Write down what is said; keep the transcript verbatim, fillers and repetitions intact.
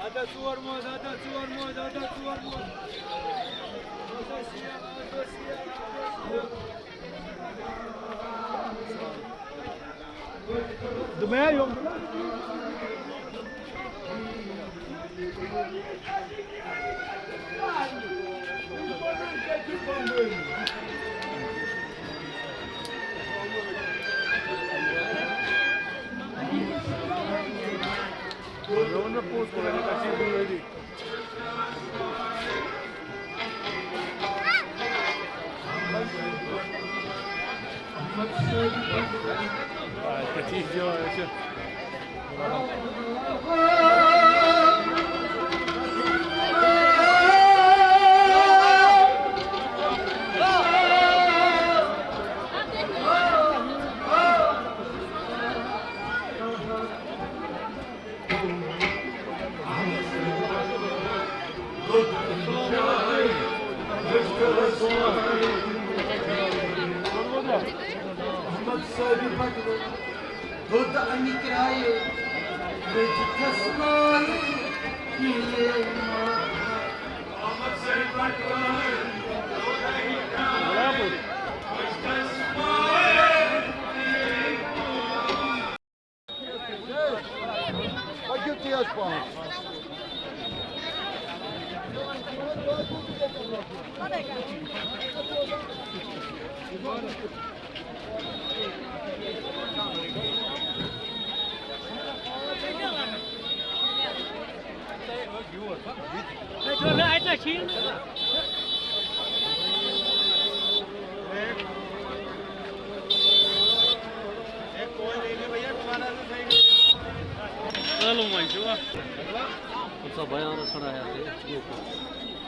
ادا ژور موز، ادا ژور موز، ادا ژور موز۔ دوٚپمَے ہا یِم۔ محمد صٲبِ بٹلہٕ دوٚد اَمہِ کرایہِ مٔجدس ناوِ۔ محمد صٲبِ بٹلہٕ دوٚد اَمہِ کرایہِ مٔجدس ناوِ۔ پٔکِو تیز پہم۔ علم وۄنۍ چھُ وۄنۍ۔ کُنہِ ساتہٕ بیان اوس کھڑا ہیٚتھ۔